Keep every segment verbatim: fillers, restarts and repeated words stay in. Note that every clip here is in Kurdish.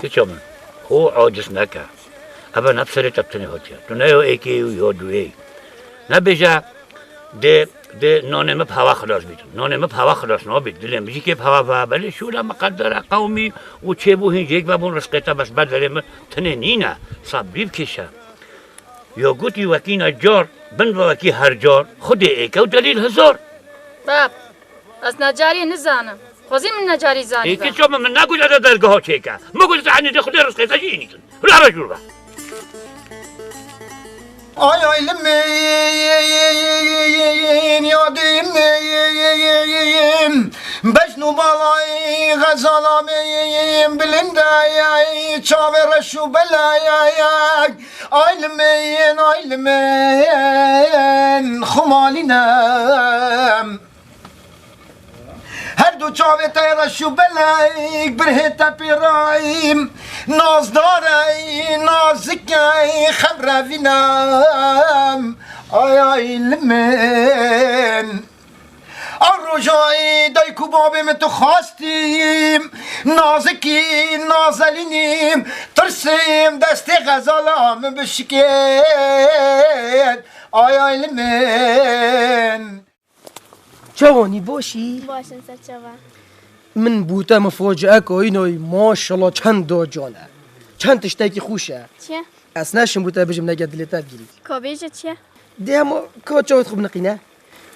Kiça min, xwe aciz neke. Eve ne bi serê te bi tenê hatiye. Tu ne yo êkê yî û yo duwê yî. Nebêje, dê, dê nanê min bi heva xilas bît. Nanê min bi heva xilas nabît. Dilê min jî kê bi heva ve. Belê şûla miqedere qewmî û çêbû hîn jêk vebûn rizqê te bes ber dilê min tenê nîne. Sebrî bikêşe. Ya gotî wekî necar, bin ve wekî her car, Xwedê êk e û delîl hezar. Bab, ez necariyê nizanim. Xwezî min necarî zanî. Ê be. Kiça min, min negot ede dergeha çêke. Min got, "Te henî de Xwedê rizqê te jî înîtin." Hula re jûr be. Ay ay limên ya dimên, bejn û balayê xezala min, bilindayay çavê reş û belayay. Ay limên, ay limên, xumalî ne. Her du çavê te reş û belek, birhê te pê rayîm. Nazdar ey, nazik ey, xem revînem. Ay, ay, limên. A rojayê dayk û babê min tu xwastîm. Nazikî, nazelînîm. Tirsîm destê xezala min bişikêt. Ay, ay, limên. Çawanî, baş î? Baş in, ser çava. Min bûte min fociyek ayînayî, maşallah çend da can e. Çend tiştekî xweş e. Çi ye? Ez neşim bûte bijim nege dilê te digirî. Ka bêje çi ye? Dê hema ka çavêt xwe biniqîne.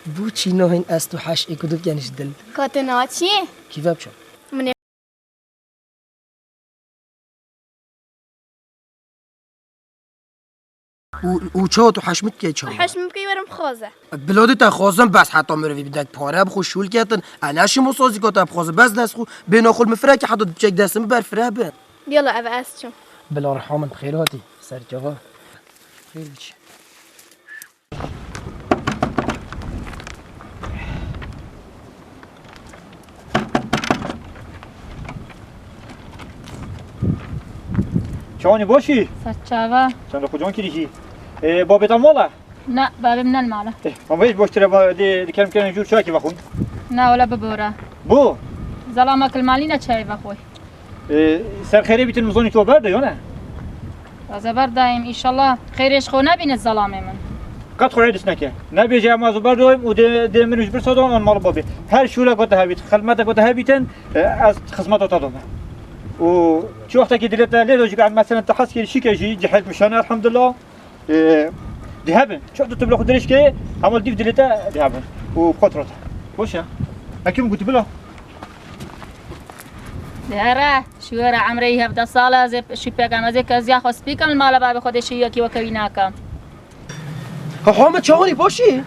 Bo çî nahên ez tu heş êk û du bikenî ji dil? Ka tu na çi ye? Kî ve biçim? Min ê Û, û çawa tu heşmik key çawa? Heşmik key werim xwaze. Bila dê te xwazin bes heta mirovî bi dek pare bixwe şûl ketin. E neşim o sazîka te bixwazin bes dest xwe. Bê naxul min firekî heta tu piçek destê min ber fire bin. Yala ev ez çim. Bila reha min xêr hatî. Ser çava. Xêr biçî. Çawanî, baş î? Ser çava. Çend xwe can kirî jî. Ê, babê te mal e? Ne, babê min ne li mal e. Ê, ma vêj baştir e, ba, dê, dê kerem kerem jûr çayekî vexwin. Ne, wele bibore. Bo? Zelama kilmalî ne çayê vexwe. Ê, ser xêrê bîtin, min zanî tu berda, ya ne? Ez ê berdayim, înşallah xêrê ji xwe nebîne zelamê min. Qet xwe êdis neke. Nebêje, em ez û berdayim û dê, dê min û ji bir sadan an mal babê. Her şûlek ku te hebît, xizmetek ku te hebîtin, e, ez xizmeta te dome. Û çi wextekî dilê te lê dojî, em mesela te hez kir şike jî, cihek mişane, elhamdulillah. Ê, dihebin. Çok da tu bila xwe dirêj kê, hema dîv dilê te dihebin. Û xwe rot. Boş e. Hekim gotî bila. Dihere, şûwêra emrê hevdeh sal e, ez ê şûpêk em, ez ê keziya xwe spî kem, li mala babê xwe dê şûyekî weke wî nakem. Ha, Hamid, çawanî, baş î?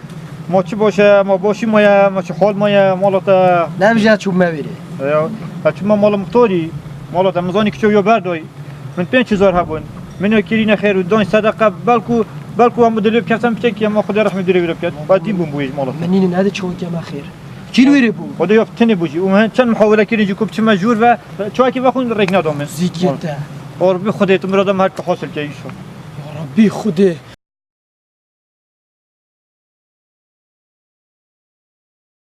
Ma çi baş e, ma başî ma ye, ma çi hal ma ye, mala te. Nebije çûme vêrê. Ya, ha, çûme mala muxtarî, mala te, min zanî kiço yo berdayî. Min pênc hezar hebûn. Min ê kirîne xêr û dan sedeqe, belku, belku em dilê bikeftin piçekî, em Xwedê rehmê dilê wî re biket. Ba dîn bûn bûyê ji mala. Min nînin, hadi çawa keme xêr. Kî li wêrê bû? Xwedê ya tenê bû jî. Û min çend muhawele kirin jî ku biçime jûr ve, çayekî vexwin rêk neda min. Zîkiyê te. Ya Rabbî Xwedê tu mirada min her tiştî hasil ke înşallah. Ya Rabbî Xwedê.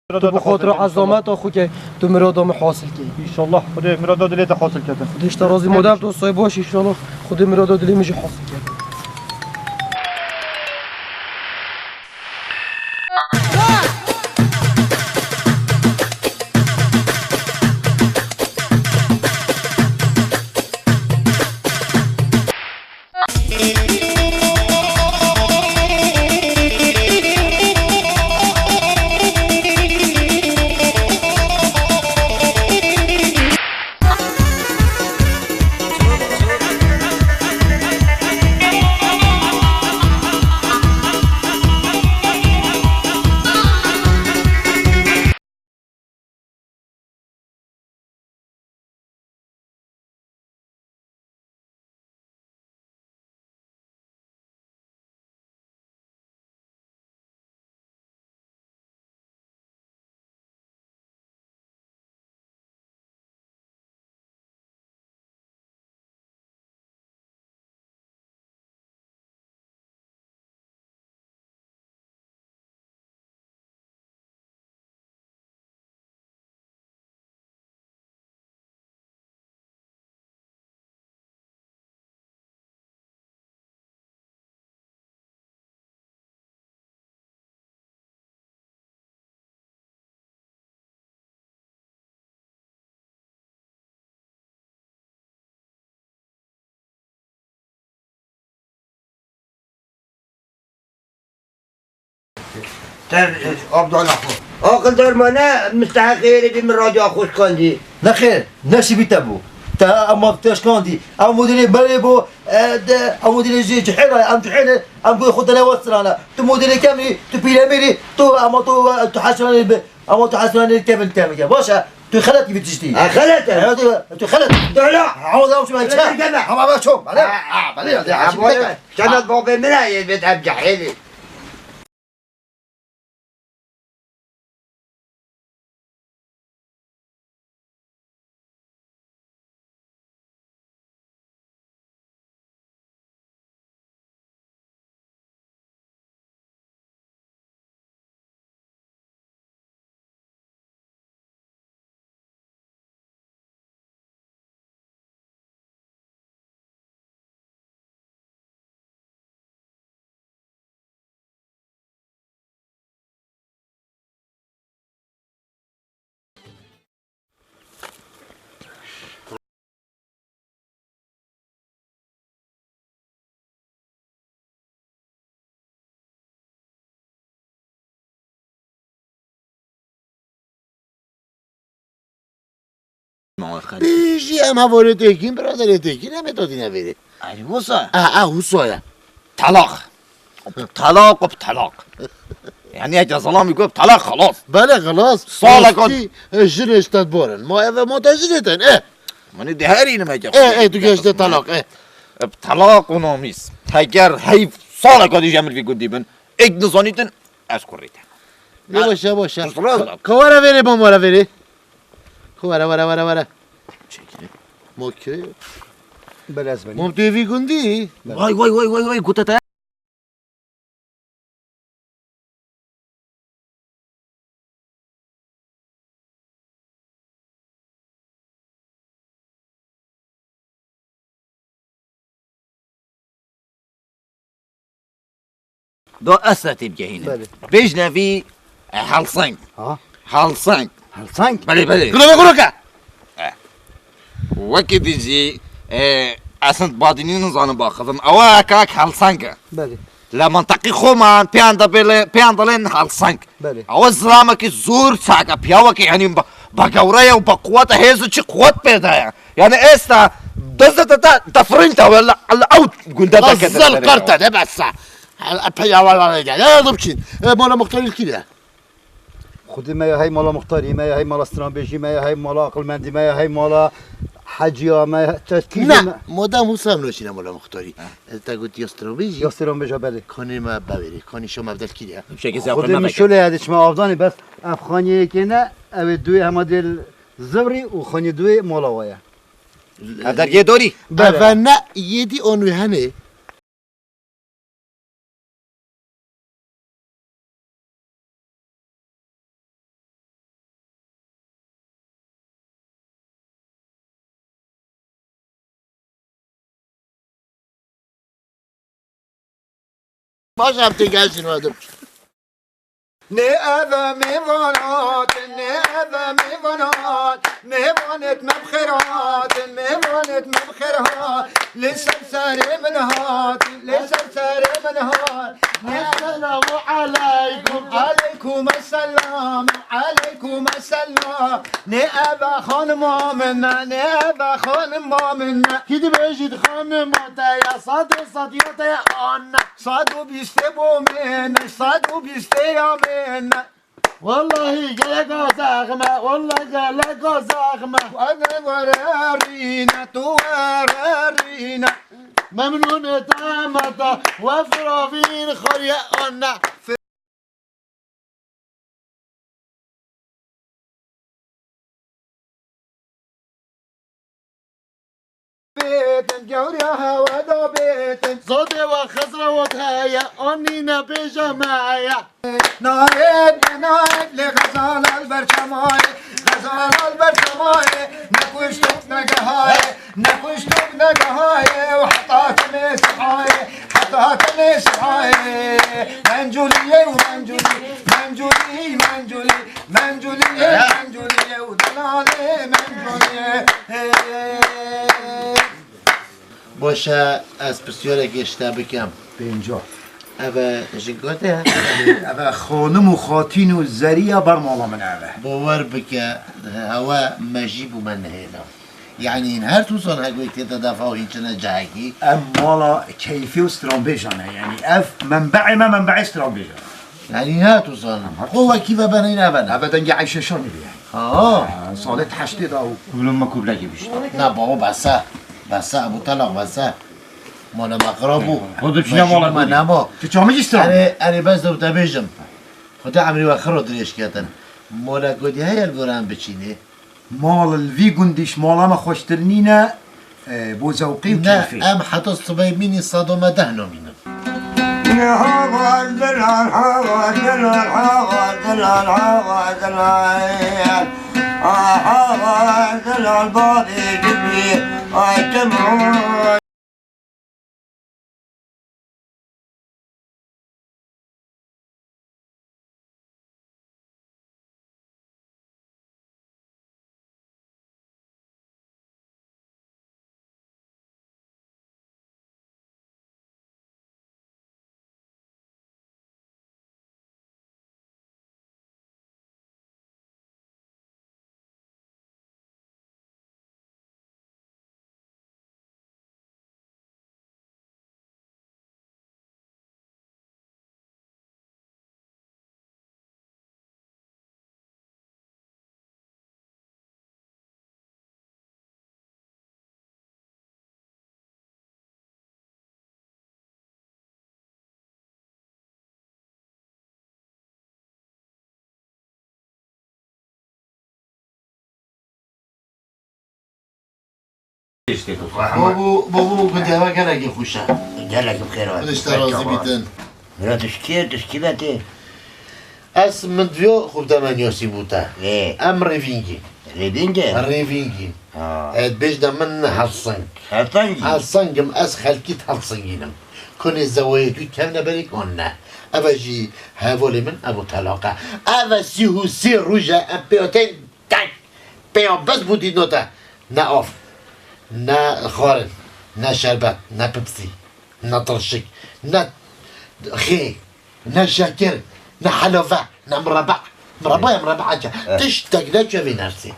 Tu bi xatira ezameta xwe ke, tu mirada min hasil key. Înşallah, Xwedê mirada dilê te hasil kete. Xwedê ji te razî, madem tu say baş, înşallah Xwedê mirada dilê min jî hasil kete. Ser, e, Abdala xwe. Aqildar ma ne misteheqê êrê bî min radyoya xwe şikandî. Nexêr, ne şibî te bû. Te ema te şikandî. Ew modêlê belê bû, e, de, ew modêlê jê cihêla, em cihêlê, em goyê xwe dene westirane. Tu modêlê kemî, tu pîlemêrî, tu ema tu, e, tu hesranê bi, ema tu hesranê kevin kemike. Baş e, tu xelet gibi tiştî. Ha, xelet e. Evet, evet, tu xelet. Döyle. Ama da şu ben Xelet çek. Deme. Ama ben çok. Bale. Ha, ha, bale ya, ha, ya, şimdi bale. Çanak babê min e, yê bê em cihêlê. Bijî em hevalê Têkîn, biraderê Têkîn, em ê dadîne vêrê. Erê wisa? A, a, wisa ye. Telaq. Telaq û telaq. Yani eke zelamî got telaq xelas. Belê xelas. Salek Rastî, e, jinê ji te diborin. Ma ev e, ma te jinê tên, e. Mani de herî nime ke. E, e, tu geş de telaq, e. E, telaq û namîs. Heger heyf saleka dî ji emir vî gundî bin. Ek nizanîtin, ez kurrî te. Yavaş, yavaş, yavaş. Kusura bakma. Ka were vêrê, ma were vêrê. Ka were, were, were, were. Çekil. Ma kê? Belez beni. Ma tu vî gundî? Vay, vay, vay, vay, vay, gute te. Do ez te tê bigehînim. Belê. Bêjne vî, e, Helsing. Ha? Helsing. Helsing? Belê, belê. Gulove, gulove. E. Wekî dî jî, e, ez hin badînî nizanim baxizim. Ewa kak Helsing e. Belê. Li menteqî xwe man pêyan de bêle, pêyan delên Helsing. Belê. Ewa zilamekî zor çak e, piyawekî, yanî be, be gewre ye û be quwet e, hêz û çi quwet pê de ye. Yani êsta dizê te de defirîn te wele, li ew gunde de kete. Zel qerte de bes e. Epey awa awa gel. Ya da biçin. E, mala muxtarî kî de? Xwedî me ya hey mala muxtarî, me ya hey mala stranbêjî, me ya hey mala aqilmendî, me ya hey mala heciya, me ya teskî. Ne, me madem Husam noşîne mala muxtarî. Ha. E, te got ya stranbêjî? Ya stranbêja belê. Kanî me bevêrî, kanî şo mevdel kî de? Şekî Xwedî min şolê ya diçme avdanî bes ev xaniyê yekê ne, ew ê duê hema dêl zivrî û xaniyê duê mala wa ye. Ha, dergê dorî? Belê. Eve ne yêdî on wî henê. Baş em tê gel jî nadim. Nê eve mêvan hat, nê eve mêvan hat, mêvanêt me bi xêr hat, mêvanêt me bi xêr hat, li ser serê min hat, li ser serê min hat. Nê Esselamu aleykum. Aleykum esselam, aleykum esselam. Nê eve xanima min e, nê eve xanima min e. Kî dibêjît xanima te ya, sed û sed ya te ya, anne. Sed û bîstê bo min, sed û bîstê ya min. Wallahî gelek azaxme, wallahî gelek azaxme. Were were rîne, tu were rîne. Memnûnê te me te, we firavîn xariye anne. Bêtin, gewriya hewa da bêtin. Zodê we xizra we heye, anîne bêje me heye. Naet, naet, lê xezal al ber çemayê, xezal al ber çemayê, ne kuştuk ne gehaye. Nekuştuk negehaye û heta tenê sihayê, heta tenê sihayê. Mencûliyê û mencûlî, mencûlî, mencûlî, mencûliyê, mencûliyê û delalê mencûliyê. Baş e, ez pirsiyarek ji te bikim. Pênca. Eve jinka te? Eve xanim û xatîn û zeriya ber mala min eve. Bawer bike, hewe me jî bo me nehêla. Yanî her tu zan hek wê tête defa û hîn çine cihekî. Em mala keyfê û stranbêjan e. Yanî ev menbeê me, menbeê stranbêjan e. Yanî her tu zan. Xwe wekî ve benîn eve ne. Eve dengê Eyşe Şamî bî yanî. Ha. Ha, salê heştê de û. Kublum me kublekî bişt. Na babo bese. Bese, Ebu Telaq bese. Mala me xirab bû. Xwe tu çîna mala me nemo. Tu çamî jî stran. Erê, erê bes de te bêjim. Xwedê emrê we xiro dirêj ketin. Mola godî heye li gor em biçînê. Mal li vî gundî ji mala me xweştir nîne, e, bo zewqî û keyfê. Ne, em heta sibê mînî sado me deh namînin. Babo, babo, gundê we gelekî xweş e. Gelekî bi xêr hatin. Xwedê ji te razî bîtin. Mira, tu ji kê, tu ji kî ve tê? Ez min diviyo xwe bi te me niyosî bû te. Ê. Em rêvîngî. Rêvîngî? Rêvîngî. Ha. E, dibêjne min Helsing. Helsingî? Helsingim, ez xelkî Helsingînim. Konê zewayê tu kevne berê kon ne. Eve jî hevalê min Ebu Telaq e. Eve sî û sê roj e em pêya tên tek. Pêya bes bû dîtno te. Ne av, ne xwarin, ne şerbet, ne pipsî. Ne tirşik, ne xê, ne şekir, ne helove, ne mirebe. Mirebe ya mirebe ace. Eh. Tiştek neçe vê nersê.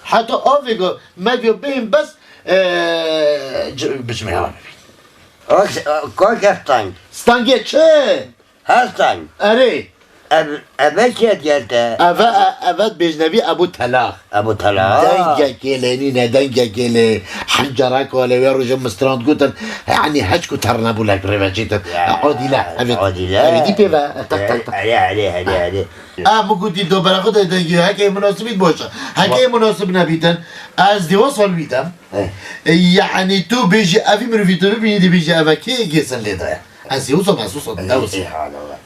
Heta avê go me diyo bêhn bes, eh, c-, biçim hewa bibîn. Kak, kak stang. Stangê çi? Her stang. Erê. Ev, eve kê diye te? Eve, e-, eve dibêjne vî Ebu Telax. Ebu Telax. Dengekê lê nîne, dengekê lê. Hencera ku lê wê rojê min strand gotin, yanî heç ku terne bû lek rêveçîtin. Ya, adîle, evet. Adîle. Evet, dî pê ve. Tak, tak, tak. Erê, erê, erê, erê. A, min gotî do bera xwe de dengê, heke munasibît boş e. Heke munasib nebîtin, ez dê wisa li wî dem. Eh. E, yanî tu bêjî evî mirovî tu bibînî, dê bêjî eve kê gêsin lê daye. Ez ê wisa, ez wisa, ne wisa. Ê, hala.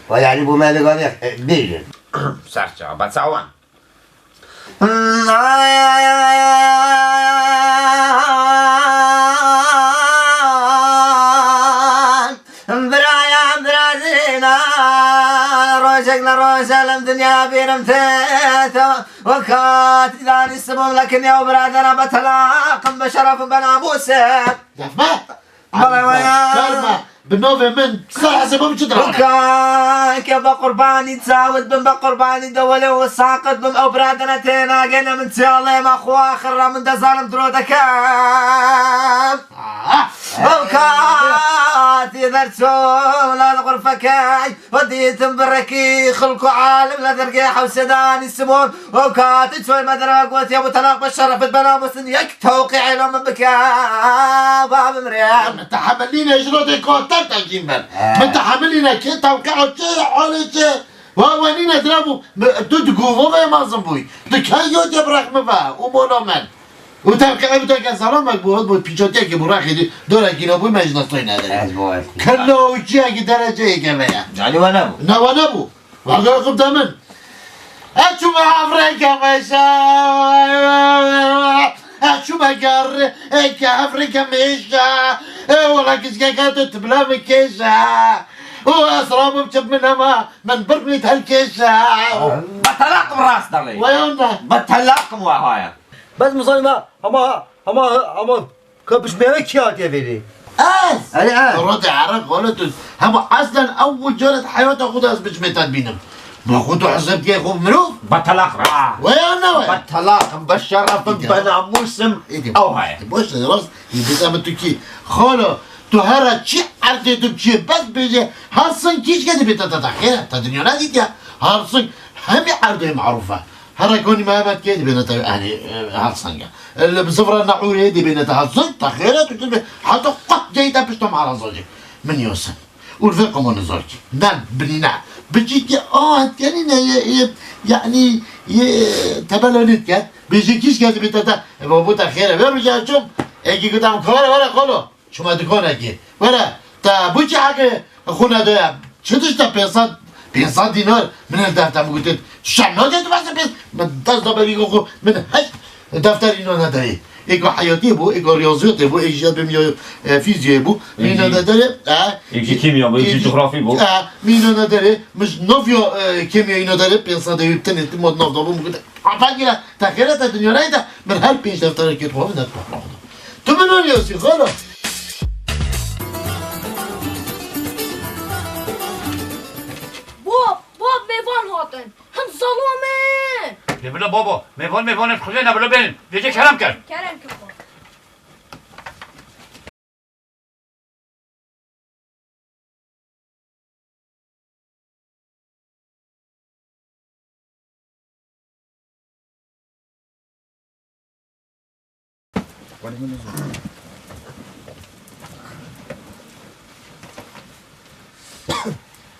Wa yanî bo me li gavê, e, bêjin. Serçe, beçawan. Biraya, birazîna, rojek li roj e lem dinya bîrim te, te, wekat, îdanî sibûm lekin ya biradera be telaqim be şerefim be namûsim. Defme! Bala waya. Şerme. Bi navê min, ser hesabê min çi dira? Ka, ke be qurbanî çawit bim, be qurbanî dewelê û saqit bim, ew biradene têna gene min çiyalê me xwe axir re min de zalim diro dekem. Ah. Ew katî derçû lal xurfekey, we dîtim birekî xilk û alim le dergê hewsedanî simon. Ew katî çoy me dere gotiye, bu telaq be şerefit be namusin yek tewqî êla min bike. Ba bimrê. Min tehemelî ne ji rotê koter tekîn ben. He. Min tehemelî ne kê tewqî çi, halê çi. Wa wenî ne dira bû. Mi-, tu di guvo ve mazin bûy. Tu key gotiye birek mi ve. Û mona men. Û tewqî ev teke selamek bû, bû pîçotiyekî bû rexî di. Dore gîno bûy me ji nestoy nedere. Ez bo ez. Kelo û çiyekî dereceyê keve ye. Canî we nebû. Ne we nebû. Vaga xubda min. Ez çûme hevrêke meşa. Ez çûme gerrêke hevrêke mêşa. Ê wela kiskeke tu tibla min kêşa. Û ez rabim çi min hema min bir mît helkêşa. Be telaq bi rast derê. Weyan de. Be telaq bi wahaya. Bes mizanî me hema, hema, hema ka pişmêre kî hatiye vêrê? Ez? Erê, ez. Rode erek, wele tu. Hema aslen ewil caret heyata xwe de ez biçimê te dibînim. Ma xwe tu hesab dikey xwe bi mirov? Betelaq ra. Wê ya ne wê? Betelaq, beşeref, Îdî. Benamûs im. Îdî. Ew heye. Boş ver, rast. Îdî, em tu kî? Xalo, tu here çi erdê tu çi bes bêje, her sin kîşke dibê te, te, te xêre, te dinya nedîtiye. Her sin hemî erdê maruf e. Here konî me evet kê dibêne te, yani, e, her singe. E, li bi zivra neûrê dibêne te her sin, te xêre tu dibê. Heta qet geyte pişta me ara zocê. Min yosin. Û vê qomon zor ki. Nen, binîne. Biçî ki, a, etkenî ne, ye, ye, yani, ye, tebelonît ke. Bêjî kîşke dibê te, te. E, bo, bo te xêre. Vê rojê çûm. Êkî gotam, "Kare, were, xalo." Çûme dikonekê. Were, te bû çi heqê xwe nedaye? Çi tişt e pênc sed, pênc sed dînar? Min li defter min gotin, "Tu şerm nake tu bes pênc." Min dest da berî xwe, min hiç defterî na nedayê. Êka heyatiyê bû, êka riyaziyatê bû, êk jî bim ya, e, fîziyayê bû. Min Êk jî, na nedayê, e, êk jî kîmya bû, êk jî êk jî, cografî bû. E, min na nedayê, min ji nav ya, e, kîmyayî nadayê pênc sed û yek tenê, tu mod nav da bû, min gotin, "Afa gire, te xêre te dinya neyde." Min her pênc defterekê xwe min net. Tu min wan yasî, xalo. Bab, bab, mêvan hatin. Him zalam in. Ne bila baba, mêvan, mêvan et xwedê ne bila bênin. Dêce kerem ker. Kerem ker xwe.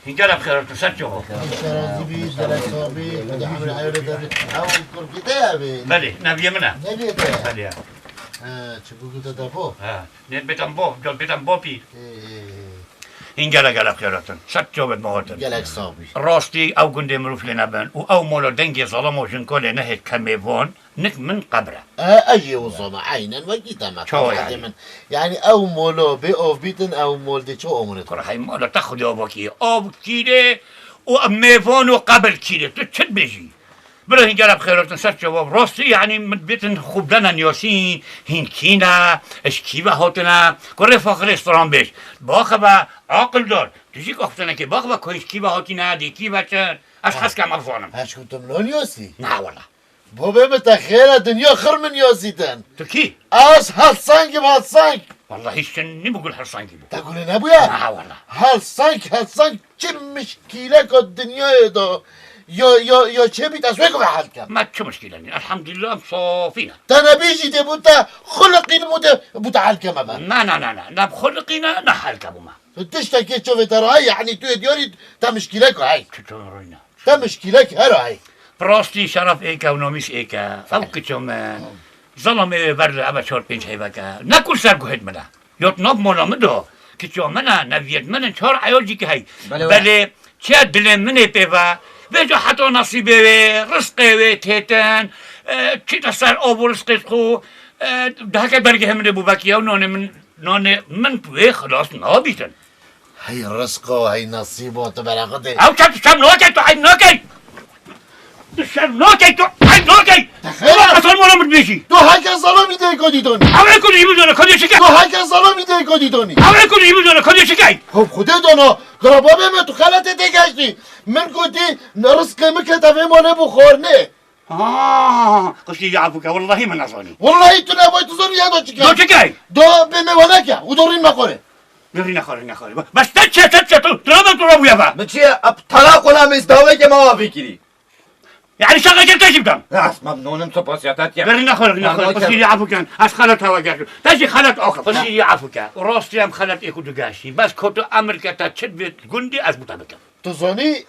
Hîngera bi xêr hatin, ser çava. Şerazî bî, gelek sax bî, Xwedê emrê heyra te bî. Ew kurkî te ye bî? Belê, neviyê min e. Neviyê te ye? Belê ya. He, çi bû ku te depo? He. Nê bêtan bo, bêtan bo pî. Ê, ê, ê. Hîn gelek gelek xêr hatin. Ser çavê me hatin. Gelek sax bî. Rastî ew gundê mirov lê nebin û ew mala dengê zalama jinka lê nehêt kemê van, nik min qebr e. E, ez jî wisa me, eynen wekî te me. Çawa Qebr yani? Min. Yani ew mala bê av bîtin, ew mal dê çawa min? Kura hey mala te xwedê ava kî, av kî lê û mêvan û qebr kî lê. Tu çi dibêjî? Bira hîn gelek xêr hatin ser çava. Rastî, yanî min bêtin xwe bidene niyasîn, hîn kî ne, ji kî ve hatine. Kurê faxirê stranbêj. Baxive, aqildar. Tu jî axiftinekê baxive ku ji kî ve hatine, dê kî ve çin. Ez hez kem ev zanim. Heş ku tu min niyasî? Na wela. Babê min te xêre dinya xir min niyasîtin. Tu kî? Ez Helseng im, Helseng. Wallahî şin nî bi gul Helsengî bû. Te gulê nebûye? Na wela. Helseng, Helseng. Çi mişkîleka dinyayê de ya, ya, ya çêbît ez wê ku ve hel kem. Me çi mişkîle nî? Elhamdulillah em safî ne. Te nebêjî dê bû te xuliqî bû te, bû te hel keme me. Na, na, na, na. Ne bi xuliqî ne, ne hel kebû me. Tu tiştekê çavê te re heye, yanî tu yê diyarî te mişkîleka heye. Çi çavê rûyne? Te mişkîlek her heye. Bi rastî şeref êk e û namîs êk e. Ew kiça min. Zelamê wê ber li eve çar pênc heyvek e. Ne ku li ser guhêt min e. Ya di nav mala min de, kiça min e, neviyet min in, çar eyal jî ki hey. Belê, belê. Belê, çiya dilê min ê pê ve, vêca heta nesîbê wê, rizqê wê têtin, e, çîte ser av û rizqê xwe, e, deheke bergehê min ê bû vekî ew nanê min, nanê min wê xilas nabîtin. Hey rizqo, hey nesîbo, tu bereqidê. Ew çend, tu şerm nakey, tu eyb nakey. Tu şerm nakey, tu eyb nakey. Te xêr e. Qesar mala min dibêjî. Tu heke zalamî dê kodî donî. Ew ê kodî bidone, kodî çike. Tu heke zalamî dê kodî donî. Ew ê kodî bidone, kodî çike. Hop xudê dona. Dora babê me tu xeletê tê geştî. Min gotî, ne rizqê min kete vê malê bû xwarinê. Ha, qiştî ya afûke, wallahî min nezanî. Wallahî tu neboy tu zanî ya do çike. Do çike? Do bê me waneke, û do rîn me xore. Rîne xore, rîne xore. Bes te çe, te çe, tu, tu rabe tu rabuye be. Min çi ye? Ap talaq ola mêz daweke ma wa fikirî. Yani şaka kir te jî bidan. Rast, memnûnim, spas ya te diye. Rîne xore, rîne xore. Qiştî ya afûke. Ez xelet hewa geştim. Te jî xelet axir. Qiştî ya afûke. Rastî em xelet ê ku digeştî. Bes ko tu emir ke te çi divê gundî ez bû te bikim. Tu zanî,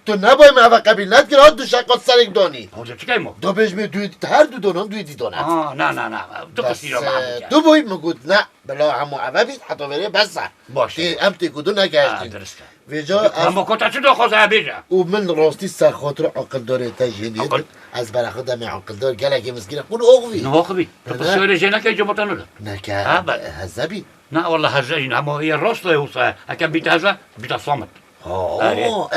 tu neboy min eve qebîl nedikir, hat du şeqat serek donî. Hoca çi keymo? Do bêj me du, her du donan du dî dona. Ha, na, na, na. Tu qisî ra me. Bes, tu boy min got, ne, bila hemû eve bît, heta verê bes e. Baş e. Tê, em tê ku du negeştin. Ha, dirist e. Vêca ez hemû kota çi doxoz e bêje? Û min rastî ser xatir aqildarê te jî hêdî. Aqil. Ez beraxi demê aqildar, gelekê miskîne xwe ox bî. Ne ox bî? Tu qisî jê neke cemata nû de. Neke. Ha, be. Heze bî. Na, walla heze jî ne, hema yê rast e wisa. Heke bîte heze, bîte samet. Ha, erê.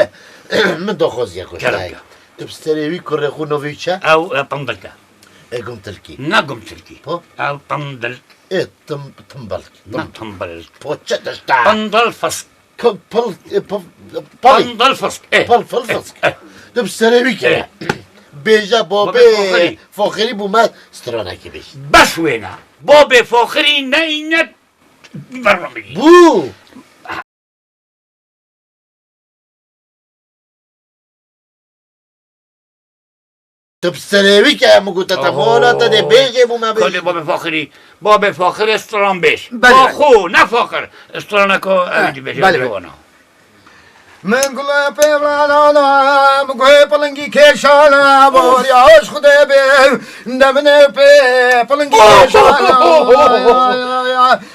Eh, min daxwaziya ku. Kerem şahid ke. Tu bi serê wî kurê xwe navê çi? Ew, e, Pindik e. E, gumtilkî. Ne gumtilkî. Po? Ew tindil. E, tim-, timbilk. Ne timbilk. Po çi tişt e? Tindil fisk. K-, pil-, e, pil-, pil-, Tindil fisk. E. Pil, pil fisk. E. Tu bi serê wî keye. E. Bêje babê Babê Faxirî. Faxirî bû me stranekî bêj. Bes wêne. Babê Faxirî neyne Bû. Tu bi serê wî ke min gote te Oho. Mola te dê bêjê bû me bêjî. Kolê babê Faxirî. Babê Faxir e stranbêj. Belê. Baxo, ne Faxir. Straneko ew dibêje belê. Min gule pê vranana, min guhê pilingî kêşana, bor ya hoş Xwedê bê, de min ê pê pilingî kêşana.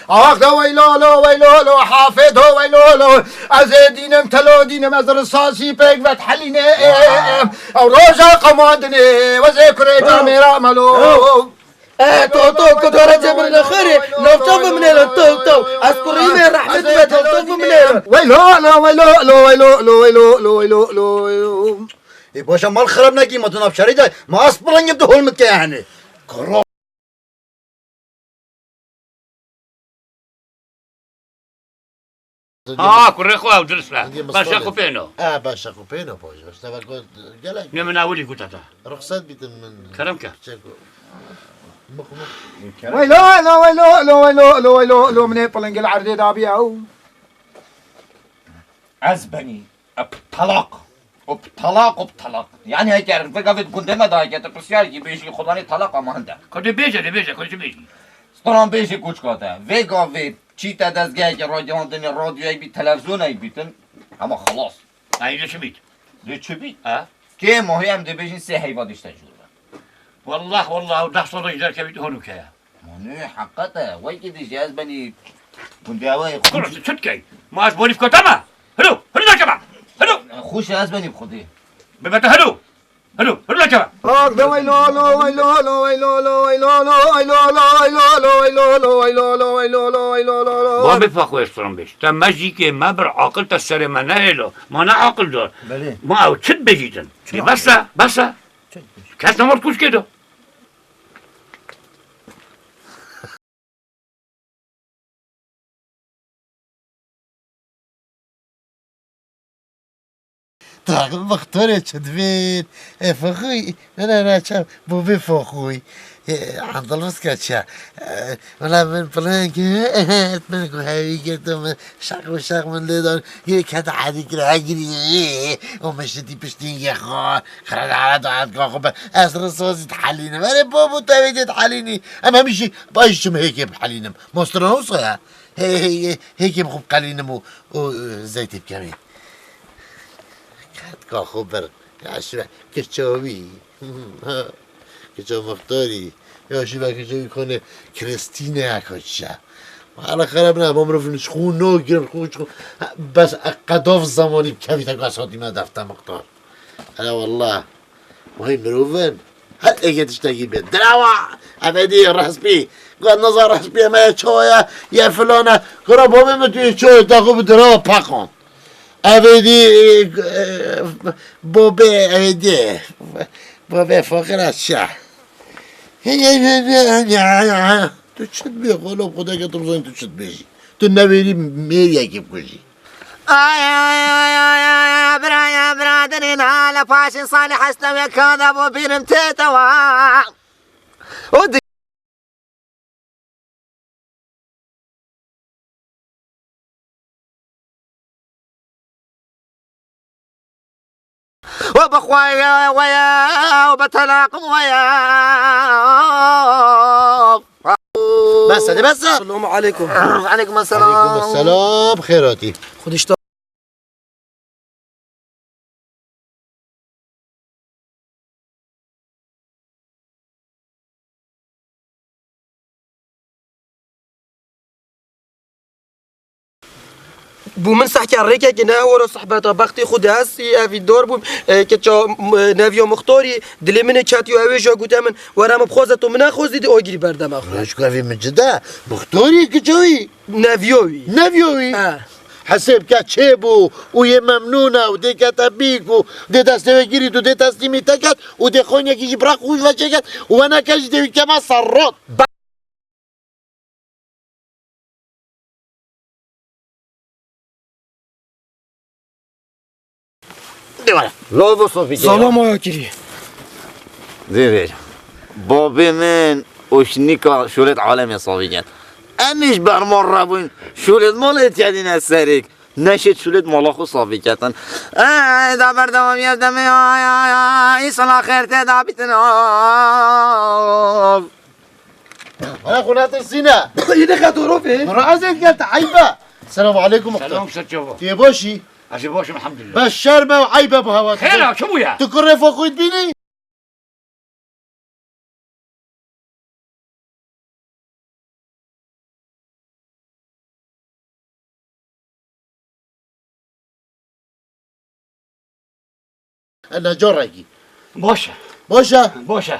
Ax de weylolo, weylolo, hafê do weylolo. Ez ê dînim, telo dînim, ez risasî pêk vethelîne. Ew roja qemandinê, wezê kurê camê ramelo. E, to, to, ku dore cemir nexerê, navça bimnêlo, to, to. Ez kurî me rehmet be, to, to bimnêlo. Weylolo, weylolo, weylolo, weylolo, weylolo. Ê, baş e, mal xirab nekî, ma tu nav şerî de, ma ez pilingim tu hol min dike yani. Kuro. Ha, kurê xwe ew dirist be. Hindî Beşe Mistolê. Xwe pêno. E, beşe xwe pêno, baş e. Beşe xwe gelek. Ne min ewilî gote te. Ruxset bîtin min. Kerem ke. Çek o. Mix, mix. Weylo, lo, weylo, lo, weylo, lo, weylo, lo, minê pilingil erdê dabî ew. Ez benî. Bi talaq. Û bi talaq û bi talaq. Yani heke vê gavê di gundê me de heke tu pirsyarkî bêjî, xudanê talaq ama hinde. Kurdî bêje, dê bêje, kurdî bêjî. Stran bêjî koçka te. Vê gavê çî te dezgeheke ragihandinê, radyoyek bî, televizyoneyek bîtin. Ama xelas. Ay, lê çi bît? Lê çi bît? Ha? Kê mahî em dê bêjin sê heyva dişte jûr be. Wallah, wallah, ew deh sala ji derkevî tu honu keye. Ma nê heqet e, wekî dijî ez benî gundê ew ê Kur, xûş. Tu çi dikey? Ma ez bolîf kota me? Hilo, hilo derkeve! Hilo! Xûş e ez benî bi Xwedê. Bibete hilo! Hilo, hilo derkeve! Ak de weylo lo, weylo lo, weylo lo, weylo lo, weylo lo, weylo lo, weylo lo, weylo lo, weylo lo, weylo lo. Babê Faxo Estran bêj. Te mejîkê me bir aqil te serê me nehêlo. Ma ne aqil dor. Belê. Ma ew çi dibêjîtin? Çi Ê bes e, bes e. Kes nemort kuşkê do. Taxi Mixtorê çi divêt? E, Foxuy, ne, ne, ne, çav, bo vê Foxuy. E, Andalus ke çi? E, wela min piling, min ku hevî girto min, şaq û şaq min lê dan, yê kete hedî kire, hegirî, o min şitî piştî yê xwe, xire de hele daet ka xwe be, ez risozî dihelînim. Erê babo, te vê dê dihelînî. Em hemî jî, ba jî çim hêkê bihelînim. Mostra wisa ye. Hê, hê, hê, hêkê bi xwe biqelînim û, û, e, zeytê bikevî. Ketka xwe bir. Ya şive kiço wî. Kiço Mixtorî. Ya şive kiço wî konê Kristîne ya koçça. Hala xerab ne, bo mirovin ji xwe no girin, xwe ji xwe. Ha, bes e qedov zamanî kevî te ka satî me defte Mixtor. Hele wallah. Vay mirovin. Her êkê tiştekî bê. Direwa. Ev ê dî rehspî. Got naza rehspî me ye çawa ye, ye filan e. Kura babê min tu yê çawa ye, te xwe bi direwa peqand. Ev ê dî, e, e, babê, ev ê dî. Babê Foxir ez şe. Tu çi dibê, xolo, xwedeke tu bizanî tu çi dibêjî. Tu newêrî mêriyekê bikujî. Ay, ay, ay, ay, ay, ay, biraya, biraderê, nale paşê salê hestewê ka de bo bîrim têtewa. O di- وبخوايا ويا وبتلاقم ويا. Bes e, bes e. Selamu aleykum. Aleykum selam. Aleykum selam, xêr hatî. Xwedî ji te Bo min sehke rêkekê ne wero sehbeta bextê xwe de ez ê evî dor bûm, e, keça, e, Neviya Muxtarî dilê min ê ketiyo, ew ê jî gote min, were min bixwaze, tu min nexwazî, di agirî berdeme xwe. Reşka vê min cide, Muxtarî kiça wî? Neviya wî. Neviya wî? He. Hesêb ke çêbû û yê memnûn e û dê kete bîk û dê destê wê girît û dê teslîmî te ket û dê xweynekî jî bi req xwe ji ve çêket û weneke jî dê wî keme serrot. Dê were. Lavo Sofî de. Salam aya kirî. Zê vêr. Babê min û şinika şûlêt alemê Sofî ket. Em îş berman rebûn şûlêt malê tiyadîne serik. Neşêt şûlêt mala xwe Sofî ketin. Ey, da berdewamî ev demê, ay, ay, ay, îsala xêr tê da bîtin, av. Haya xwe netirsîne. Yine xeto ro fê. Ra ez êt gel te eybe. Selamu aleykum muxtar. Selam, Serçova. Tu yê baş î? Ez ê baş im, elhamdülillah. Bes şerm e û eyb e bi hewa. Xêr e, çi bûye? Tu kurê Foxûyê dibînî? Ene carekî. Baş e. Baş e. Baş e.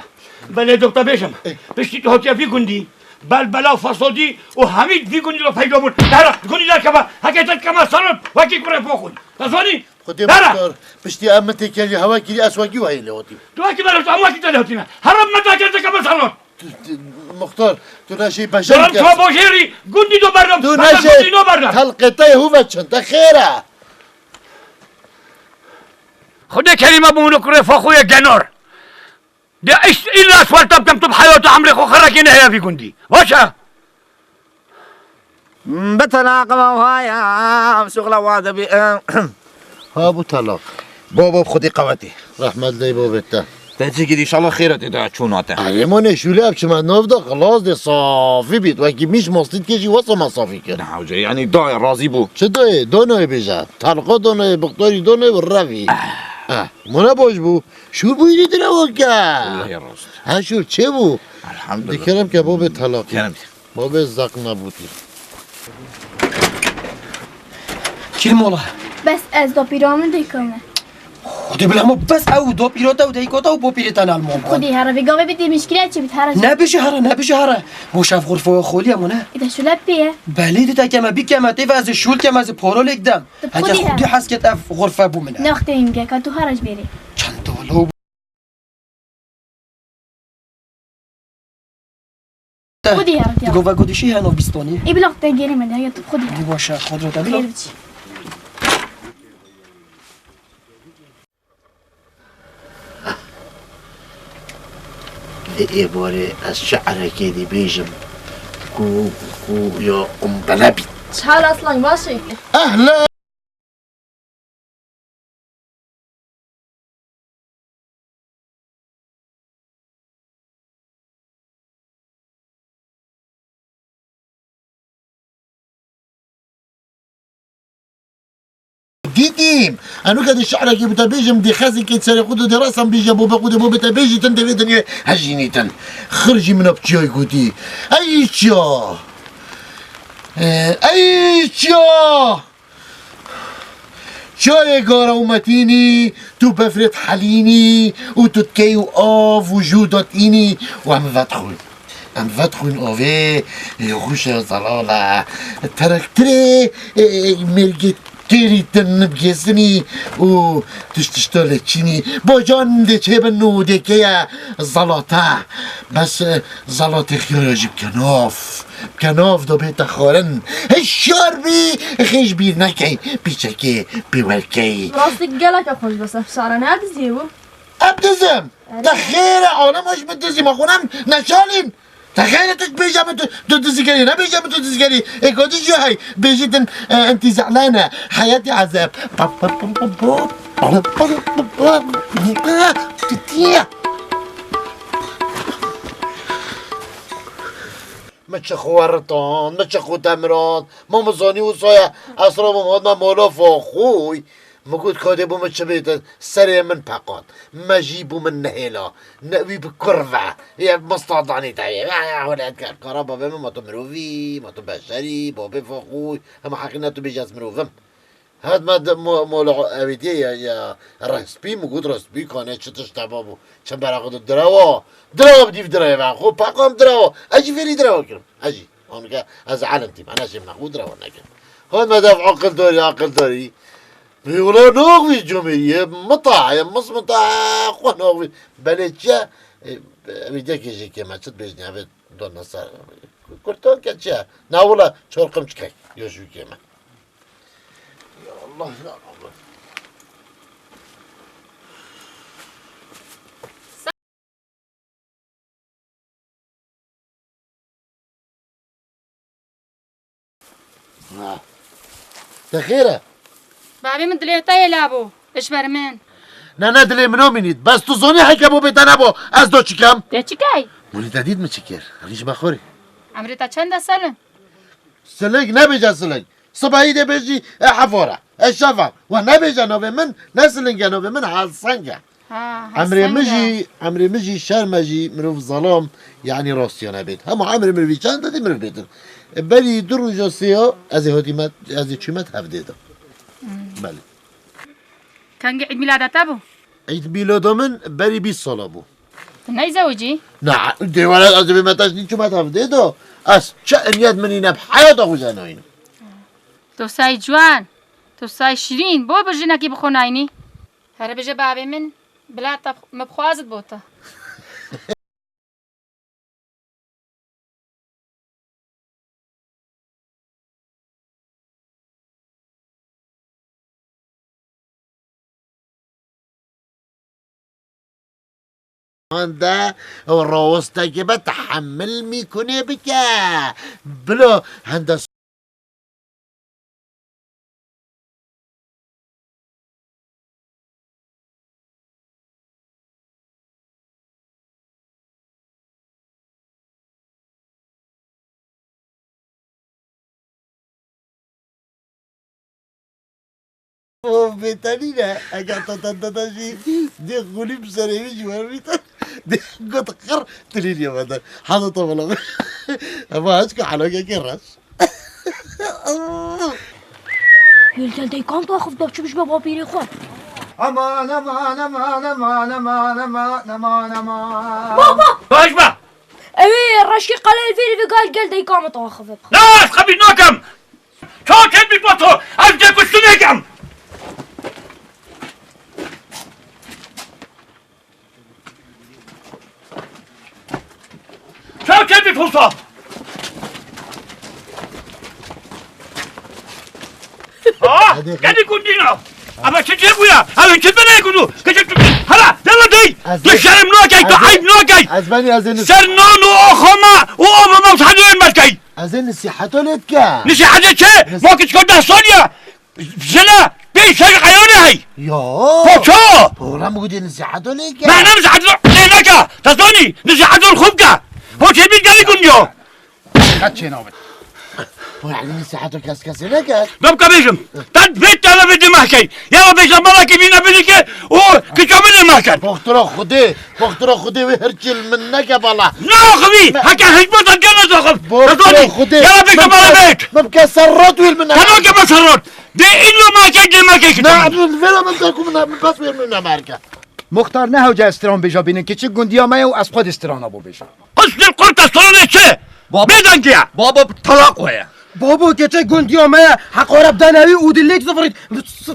Belê doktor bêjim. Ê. Piştî tu hatiye vî gundî, bel bela fasodî û hemî vî gundî re peyda bûn. Dera, gundî derkeve, heke te dikeme salon, wekî kurê Foxûyê. Te zanî? Xwedê Dara! Muxtar, piştî em min têkilî hewa kirî, ez wekî wayê lê hatîm. Tu wekî berem, tu em wekî te lê hatîme. Heram me te kir dikeme salon. Tu, tu, Muxtar, tu neşê beşer Daram kes. Çuwa bojêrî, gundî do berdem. Tu Berdem neşê gundî no berdem. Telqê te yê hû veçin, te xêr e. Xwedê kerîme bû hûn û kurê Foxûyê genor. De îş-, îlla ez welta bikem tu bi heyata emrê xwe xerekê neheya vî gundî. Baş e? Bi telaq ve waya, şuxla wa de bî. Ha bû telaq. Babo bi Xwedê qewetê. Rehmet lê bobê te. Te çi girî, inşallah xêr e tê de çûna te. Erê, monê şûlê ev çime nav da, xilas dê safî bît. Wekî mîş mastî dikê jî wesa me safî kir. Ne hewce, yanî dayê razî bû. Çi dayê? Danayê bêje. Telqa danayê, bixtarî danayê û revî. Eh, mone baş bû. Şûr bûyî dî direwa ke. Wallahî rast. Ha şûr çê bû. Elhamdülillah. Dikerem ke babê telaqî. Kerem. Babê zaq nebûtî. Kîr mola? Bes ez dapîra min dêkane. Xwedê bila hema bes ew dapîra te û deyka te û bapîrê te nalman. Xwedê here vê gavê bidê mişkile çi bit here. Nebêje here, nebêje here. Mo şev xurfa xolî ye mo ne? Îde şule pê ye. Belê dî te keme bî keme tê ve ez ê şûl kem ez ê poro lêk dem. Tu Heke xwedî Xwedî he. Hez ket ev xurfe bû min e. Ne wextê hingeka tu harac bêrê. Çend dolar. Xwedî he, ya. Gova godişî heno bîstonî. Ê bila te gerê me de ya tu xwedî he. Dî baş e, xwedî te bila. Gel biçî. Ê, ê barê ez şi'rekê dî bêjim ku, ku ya qumbele bî. Çal aslan baş e. Ehlen! Dîtîm, enûke dê şi'rekî bi te bêjim, dê xezekê serê xwe de dê restan bêje bo be xwe de bo be te bêjîtin dê vê dinyê hejînîtin. Xir jî min bi çiyayê gotî. Ey çiya! Ey çiya! Çayê gara û metînî, tu befrê dihelînî û tu dikey û av û jû datînî û em vedixwin. Em vedixwin avê, ê xweş e zelal e. Terektirê, ê, mêrgê têrî din bigêzinî û tişt tişta lê çînî. Bacan dê çêbin û dê keye zelate. Bes, e, zelatê xiyara jî bike nav. Bike nav da bête xwarin. Hişyar bî, xêj bîr nekey, pîçekê pê welkey. Rastî gelek e xweş bes ev şara ne diziyê bû? Ev dizim. Erê. Te xêr e, alem xweş bi dizî, ma xwe nem neşalîn. Te xêr e, tu bêje min tu, tu dizîgerî, nebêje min tu dizîgerî. Ê godî jî hey, bêjî din, e, entî ze'lane, heyetî ezeb. Titiye. Min çi xwe weritand, min çi xwe demirand, ma min zanî wisa ye, ez rabûm hatime mala Faxûy. Min got, kadê bo min çi bêtin, serê min peqand. Me jî bo min nehêla. Ne wî bi kur ve. Ye mista danî te ye. Ya, ya, hûn et ke, kara babê min, ma tu mirovî, ma tu beşerî, babê Faxûy. Hema heqî ne tu bêje ez mirov im. Hat me de mo-, mola ewêdiyê ya, ya rehspî, min got rehspî kane çi tişt e babo. Çembera xwe de direwa. Direwa bi dîv direve. Xwe peqam direwa. Ez jî fêrî direwa kirim. Ez jî. Anke ez elim tîm. Ana jî min xwe direwa nekirim. Hol me dev aqildarî, aqildarî. Wî wila naxivî cumê ye, mita ye, mis mita xwe naxivî. Belê çi ye? E, ev ê dekê jê kême, çi dibêjin, ev ê dona ser. Kurtan ke çi ye? Na wila çar qimçikek, ya jû kême. Ya Allah, ya Allah. Ha. Te xêr e? Bavê min dilê te yê labû. Ji ber min. Ne, ne, dilê min o mînît. Bes tu zonî heke bo bê te nebo. Ez do çikem? Te çi key? Mûlî te dît min çi kir? Rîj me xorî. Emrê te çend e Selim? Siling nebêje siling. Sibehî dê bêjî e hevora. E şeva. We nebêje navê min, ne siling e navê min, Heseng e. Ha, Emrê Heseng min e. Jî, emrê min jî şerm e jî mirov zalam, yanî rastiya nebêt. Hema emrê mirovî çend e dê mirov bêtin. E, berî du roja sê ya, ez ê hatîme, ez ê çûme hevdê de. Hmm. Belê. Kengî Îd Mîlada te bû? Îd Mîlada min berî bîst sala bû. Tu neyzewicî? Na, dê were ez ê bême te jî çûme hevdê de. Ez çi niyet min îne bi heyata xwe jî nayînim. Tu say ciwan, tu say şirîn, bo bi jinekî bi xwe nayînî? Here bije bavê min, bila te min bixwazit bo te. Hande û rawestekê be tehemil mîkunê bike. Bilo hende Of, bêtenî ne. Eger te tendete jî dê xulî bi serê wî ji wer bîte. Dê got qir tilî niye beden. Hada te bala. Ema ez ku helokekê reş. Gel gel deykan tu axif da çi bijme bapîrê xwe. Aman, aman, aman, aman. Baba! Baş be! Ew ê reşkê qelê li vêrê ve gel gel deyka min tu axif. Na, ez qebîl nakim. Çawa çêdibî bo to? Ez dê kuştinê kem. Çawa çêdibî posta? Ha? Hadi. Gelî gundîna. Ama çi çê bûya? Ama çi bine gudu? Kıçı tut. Hala, dela dey. Ez Tu de- şerm nakey, tu ez de- eyb nakey. Ez beni ez de- Ser nan û axama û abama sadiyên berkey. Ez ê nesîheta lê dike. Nesîhetê çi? Nes- Ma kiçika deh saliye. Jina pênc şeş eyalê hey. Yo. Poço. Oğlan bu diye nesîheta lê dike. Me ne nesîhet lê neke. Te zanî, nesîhet xwe bike. Poçê bîr gelî gund yo. Qet çê nabin. Bu yani nesîheta kes kesê neke. Dam ka bêjim. Te vê tane vê dimehkey. Ya bêjim bala ki bîne bidike û kiça bidimehken. Boxtura Xudê. Boxtura Xudê wê hirçil min neke bala. Naxivî, heke hikmeta gene zaxif. Boxtura Xudê. Yala bêjim bala bêt. Mimke serrat wîl min neke. Kano ke be serrat. Dê îlo ma ke, dê ma ke ki Na, tamam. Vêra min te ku min, min bes wêr min nemerke. Muxtar ne hewce ez stran bêja bînin, kiçik gundiya me ye û ez xwe dê strana bo bêjim. Qusnil qurta stranê çi? Baba, Bêdengiya. Baba talaq weye. Babo keçe gundiya me ye, heqare bidene wî û dilêk zifirît.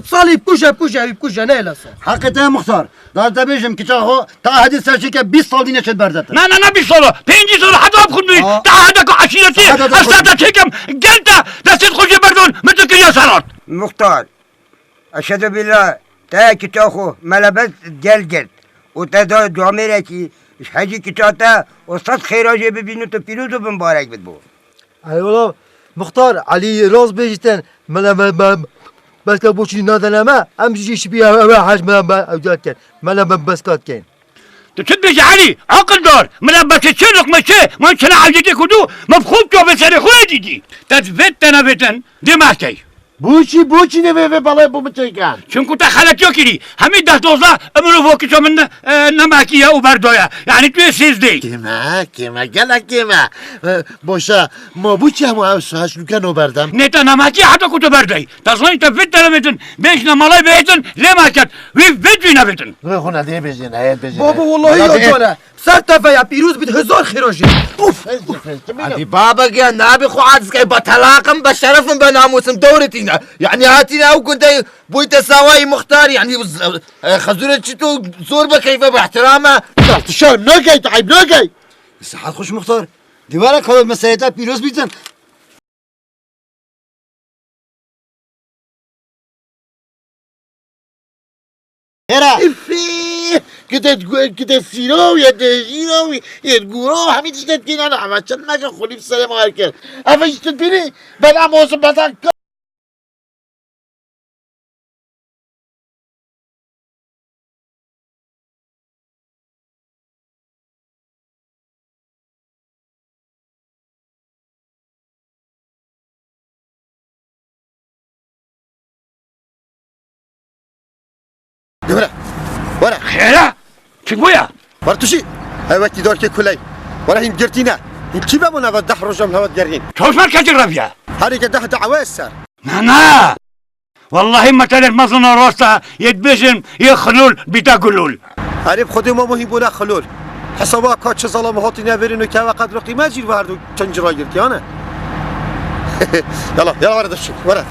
Salî bikuje, bikuje, wî bikuje, ne lesa. Heqê te muxtar. Dar te bêjim kiça xwe, ta hedî ser çike bîst sal dîne çêt berdete. Na, na, na, bîst sal. Pêncî sal heta bixwin bî. Aa. Ta heta ku eşîretî, Heta ez te te çêkim, gel te, destê xwe jê berdon, min tu kiriye serat. Muxtar, eşhedü billah, te kiça xwe melebet gel girt. Û te da camêrekî, ji hecî kiça te, û sed xêra jê bibînin, tu pîroz û bimbarek bit bo. Eyvallah, Muxtar, Elî rast bêjî ten, mele me, me, beske boçî nadene me, em jî şibî ew, ew, hej me, me, ew cat ken. Mele me, beska ken. Tu çi dibêjî Elî? Aqildar, mele bese çi, luqme çi, min çina hewcetê kurdu, min bi xwe çavê serê xwe dîtî. Te vêt te nevêtin, dê mehkey. Boçî, boçî nê vê, vê balê bo min çêken. Çimku te xeletiya kirî. Hemî deh dozdeh, mirov wekî min, e, nemehkiye û berdaye. Yanî tu yê sêzdeh. Kême, kême, gelek kême. E, boşa, ma boçî hemû ev şaş nûke no berdem. Nê te nemehkiye heta ku tu berdey. Te zanî te vêt te nevêtin. Bêjne malay bêtin, lê mehket. Wî vêt wî nevêtin. Wê xwe ne dê bêjin, heye bêjin. Baba, wallahî ya cane. Ser teveya pîroz bît, hezar xêra jê. Uf! Hadi baba giyan, nabî xwe aciz key, be telaqim, be şerefim, be namûsim, dewrê tîne. Yani hatîne ew gundê bûyte sawayî muxtar, yani, e, xezûrê çi tu zor be keyfe, be ihtirame. Ya, tu şerm nakey, tu eyb nakey. Sihet xweş muxtar. Dîwara kalo meseleta pîroz bîtin. Hera. Îfî! Gide, gide sîro, yê dejîro, yê gûro, hemî tiştet kî nana, eve çend meke xulî bi serê ma kir. Eve ji tu bînî, ben em olsun beden. Dibire. Were. Xêre? Çi bûye? Were tu şî? Ew wekî dorkê kuley. Were hîn girtîne. Hîn kî be bûne ve deh roja min hewe digerîn. Çaw ser keçî reviye? Herêke deh dawe ser. Na, na. Wellahî metelek mezin a rasta yê dibêjin yê xilûl bîta gulûl. Erê bi Xwedê ma muhîm bûne xilûl. Hesaba ka çi zalama hatî neverîn û kewe qedr û qîmet jî li we her du çend cî ragirtiyane. Yala, yala were destçî, were.